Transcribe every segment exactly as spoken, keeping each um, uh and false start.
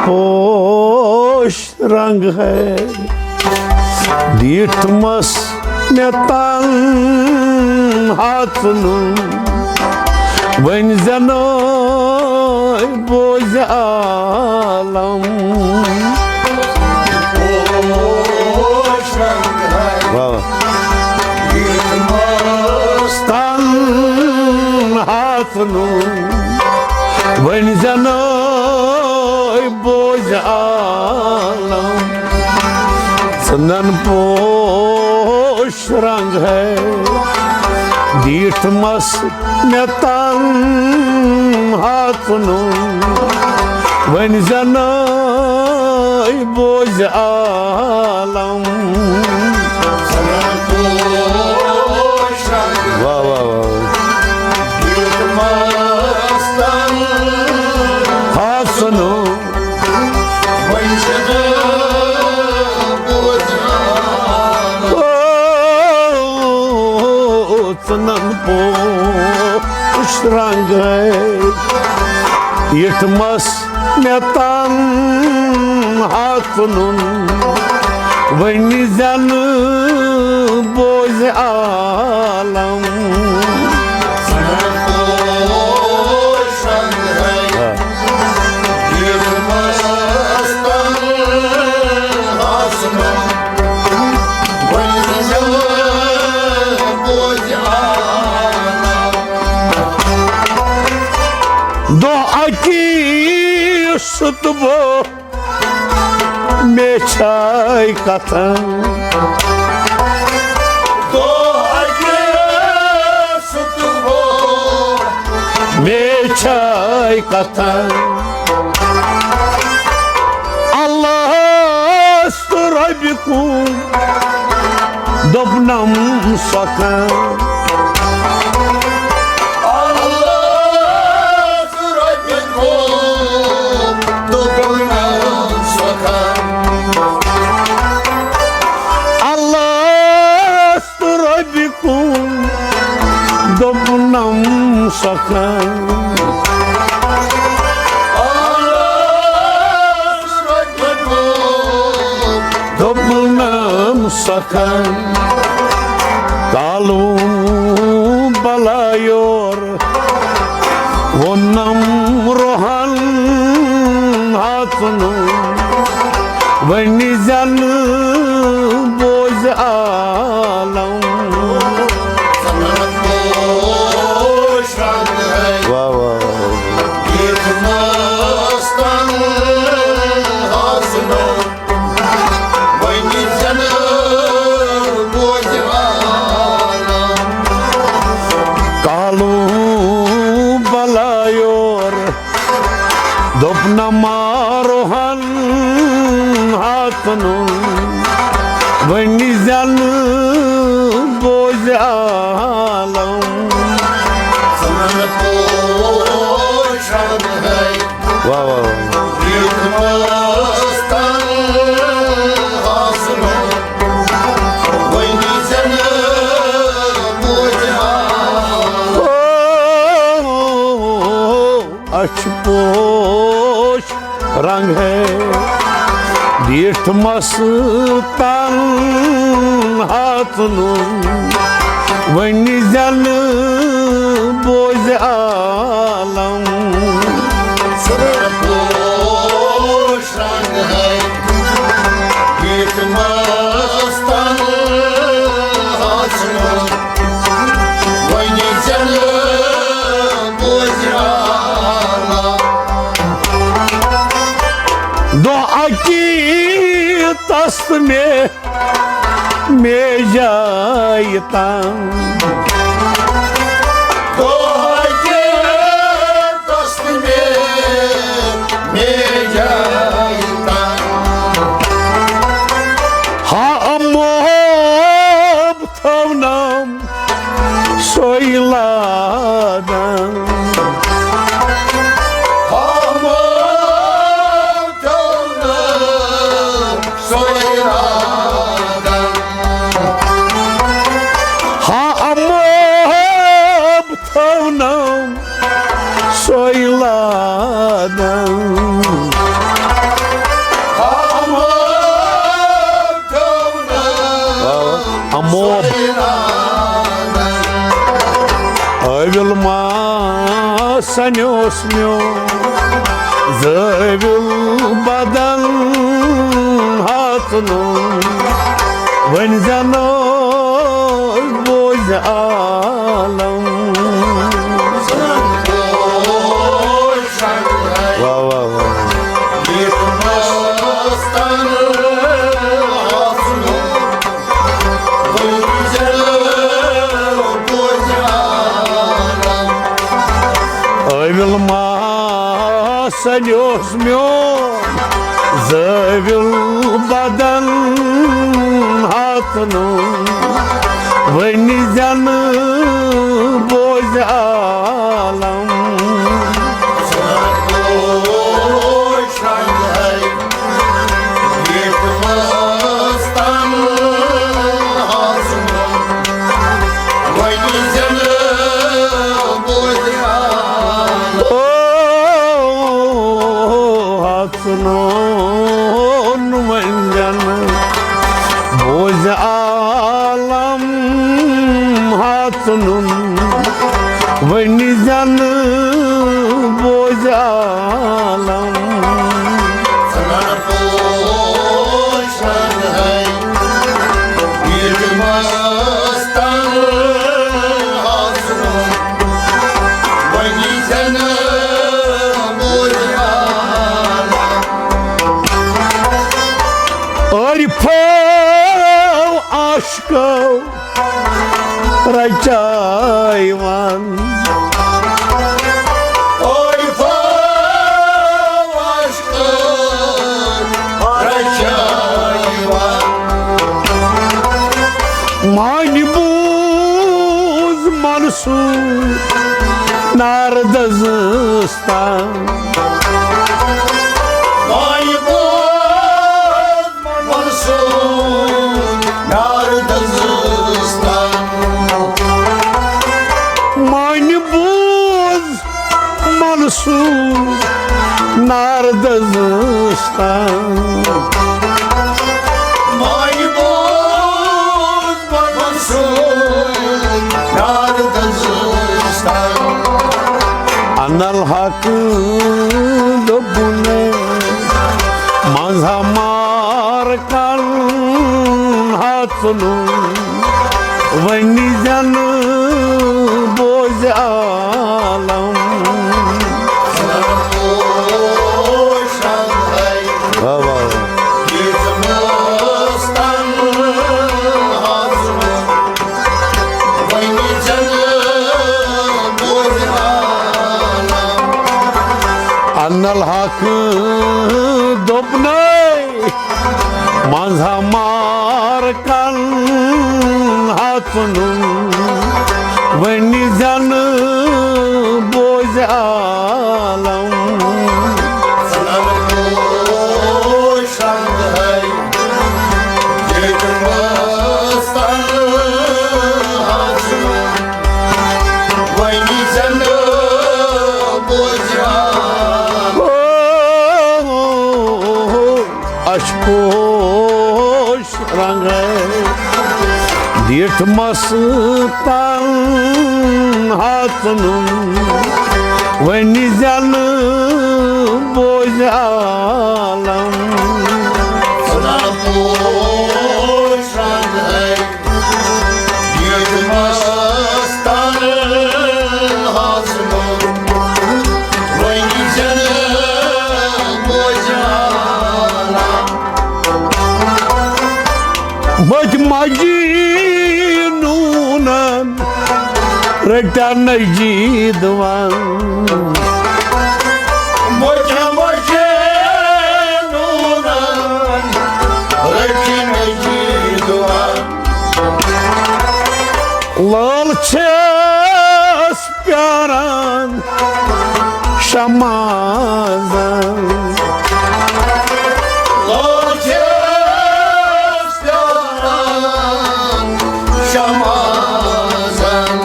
پوش رنگ ہے، دیٹھ مس مےٚ تنہا ژھُنُن۔ وۄنۍ زنہٕ بوزِ عالم۔ واہ واہ۔ تنہا ژھُنُن۔ وۄنۍ زنہٕ بوزِ عالم۔ ژٕنن پوش رنگ ہے، دیٹھ مس مےٚ تنہا ژھُنُن۔ وۄنۍ زنہٕ بوزِ عالم۔ واہ واہ واہ۔ حسنو۔ ژٕنن پوش رنگے، یتھ مس مےٚ تنہا ژھُنُن۔ وۄنۍ زنہٕ بوزِ عالم۔ دۄہ اکی سُتہٕ بہٕ مےٚ چھے کتھن۔ دۄہ اکی سُتہٕ بہٕ مےٚ چھے کتھن۔ اللہ تہٕ رۄبِ کُن دوٚپنم سۄ کتھ۔ اللہ تہٕ رۄبِ کُن دوٚپنم سۄ کتھ۔ اللہ تہٕ رۄبِ کُن دوٚپنم سۄ کتھ۔ دوٚپنم سۄ کتھ۔ کالوٗ بلا یور ووٚننم روحن ہاتنہٕ۔ وۄنۍ زنہٕ بوزِ عالم۔ واہ واہ۔ کالوٗ بلا یور دوٚپنم روحن ہاتنہٕ۔ وۄنۍ زنہٕ بوزِ عالم۔ واہ واہ واہ۔ اچھ پوش رنگ ہے، دیٹھ مس تنہا ژھُنُن۔ وۄنۍ زنہٕ بوزِ عالم۔ دۄہ اکی تس تہٕ مےٚ مے جایہِ تام۔ دۄہ اکی تس تہٕ مےٚ مے جایہِ تام۔ ہا محب تھاونم سۄے لادن۔ ہا محب تھاونم سۄے لادن۔ ہا محب تھاونم سۄے لادن۔ سنیوس میون زٲویُل بدن ہژنُن، وۄنۍ زن اوس بوزِ عالم۔ واہ، واہ، واہ۔ ٲوِل ما سنیوس میون زٲوِل بدن ہژنُن، وۄنۍ زن بوزِ عالم۔ او، ہژنُن وۄنۍ زن بوزِ عالم، ہژنُن وۄنۍ زن بوزِ عالم۔ عارفو عاشقو رچاوان۔ عارفو عاشقو رچاوان۔ مانہِ بوز منصور ناردس تام۔ مانہِ بوز منصور ناردس تام۔ مانہِ بوز منصور ناردس تام۔ مانہِ بوز منصور ناردس تام۔ انل حق دوٚپُن منٛز ہمار کن ہژنُن، وۄنۍ زن بوزِ عالم۔ واہ، واہ، واہ۔ انل حق دوٚپنَے، منٛز ہمار کن ہژنُن، وۄنۍ زن بوزِ عالم۔ اَسہِ پوش رنٛگے دِتھ مستن ہژنُن، وۄنۍ زن بوزِ عالم۔ مٔتۍ مجنوٗنن رٔٹن نجیٖد ون۔ مٔتۍ مجنوٗنن رٔٹن نجیٖد ون۔ لال چھَس پیاران شمازن۔ لال چھَس پیاران شمازن۔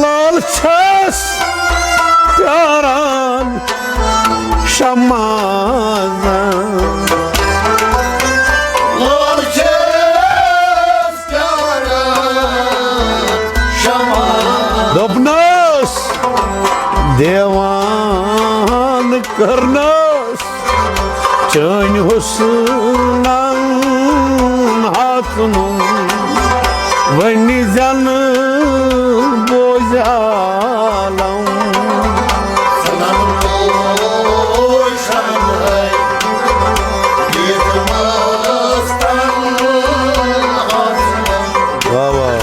لال چھَس پیاران شمازن۔ لال چھَس پیاران شمازن۔ دوٚپنَس، کٔرنَس چٲنۍ حُسنَن ہَژنُن، وۄنۍ زَن بوزِ عالم۔ واہ واہ۔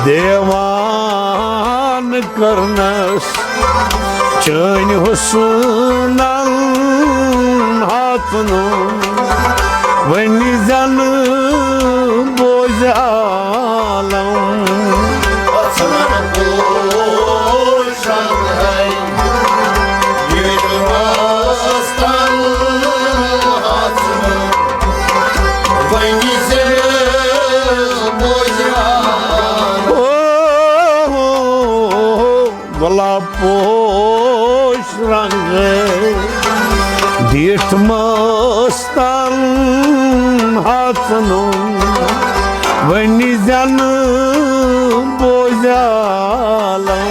دیوان کٔرنَس چٲنۍ حُسنَن ہَژنُن، وۄنۍ زَن بوزِ عالم۔ گۄلاب پوش رنٛگہٕ دِتھ مستن ہژنُن، وۄنۍ زن بوزِ عالم۔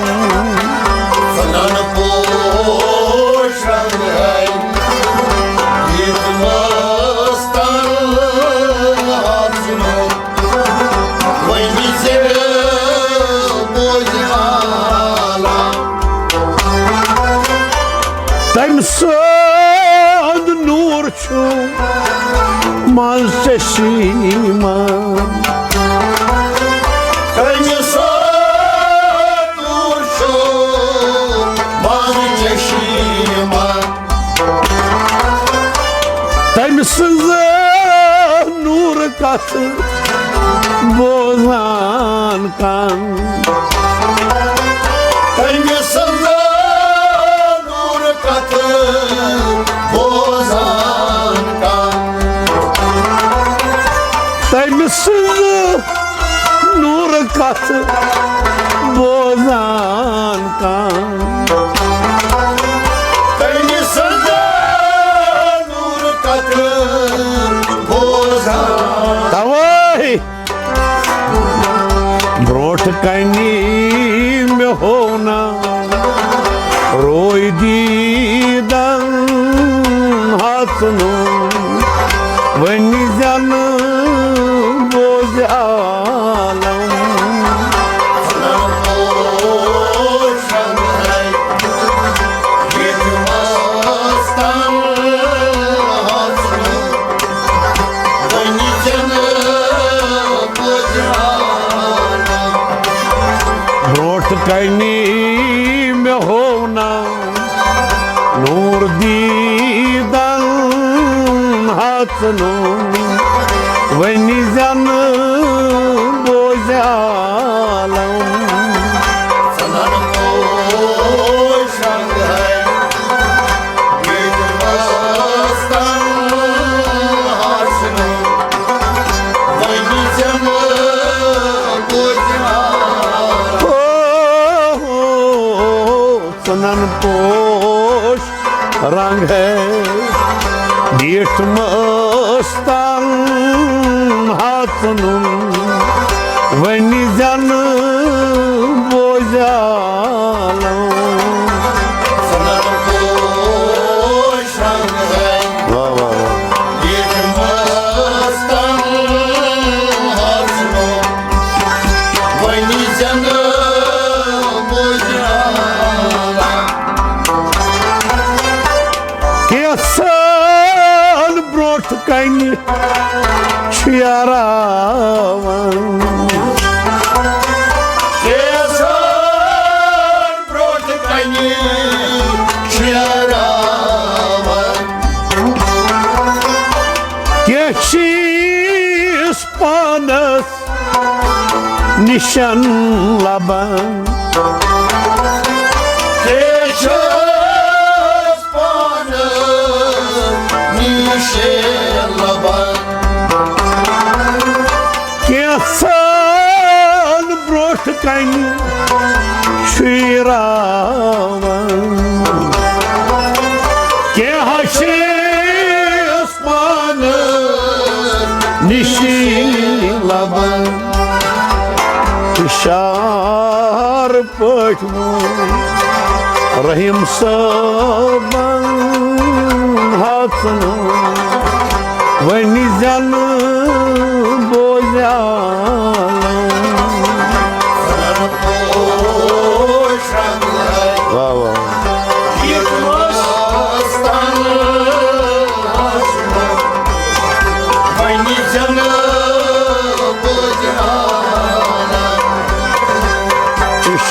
تٔمۍ سُنٛد نوٗر چھُ منٛز چشمہ۔ تٔمۍ سُنٛد نوٗر چھُ منٛز چشمہ۔ تٔمۍ سٕنٛز نوٗر کتھ بوزان کان۔ تٔمۍ سٕنٛز نوٗر کتھ بوزان کان۔ تٔمۍ سٕنٛز نوٗر کتھ بوزان کان۔ تٔمۍ سٕنٛز نوٗر کتھ بوزان۔ توے برونٛٹھ کنی مےٚ ہوو نہ روے دیٖدن ہژنُن، وۄنۍ زن بوزِ عالم۔ برونٛٹھ کنی مےٚ ہوو نہ نوٗر دیٖدن ہژنُن، وۄنۍ زن بوزِ عالم۔ ژٕنن پوش رنگ ہے، میٖٹھ مستن ہژنُن، وۄنۍ زن بوزِ عالم۔ واہ، واہ، واہ۔ کینٛژھن برونٛٹھ کنہِ چھُ یاراوان۔ کینٛژھن برونٛٹھ کنہِ چھُ یاراوان۔ کینٛہہ چھِس پانس نِشن لبان۔ کینٛہہ چھِس پانس نِشن لبان۔ کینٛژھن برونٛٹھ کنہِ چھُ یاراوان۔ کینٛہہ چھِس پانس نِشی لبن۔ شام پٲٹھۍ ووٚن رحیم صٲبن ہژنہٕ وۄنۍ زن بوزیالم۔ واہ واہ۔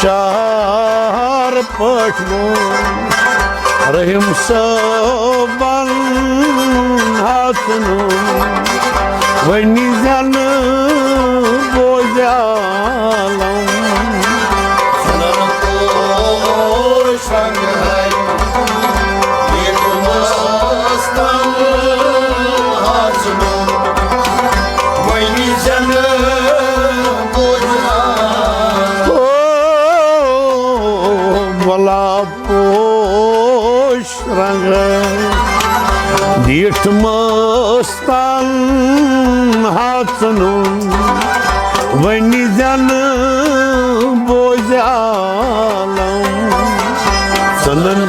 شہر پٲٹھۍ ووٚن رحیم صٲبن ہژنہٕ وۄنۍ زن بوزیالم۔ گۄلاب پوش رنگ دِٹھ مستن ہژنُن وۄنۍ زن بوزیالم۔ ژٕنن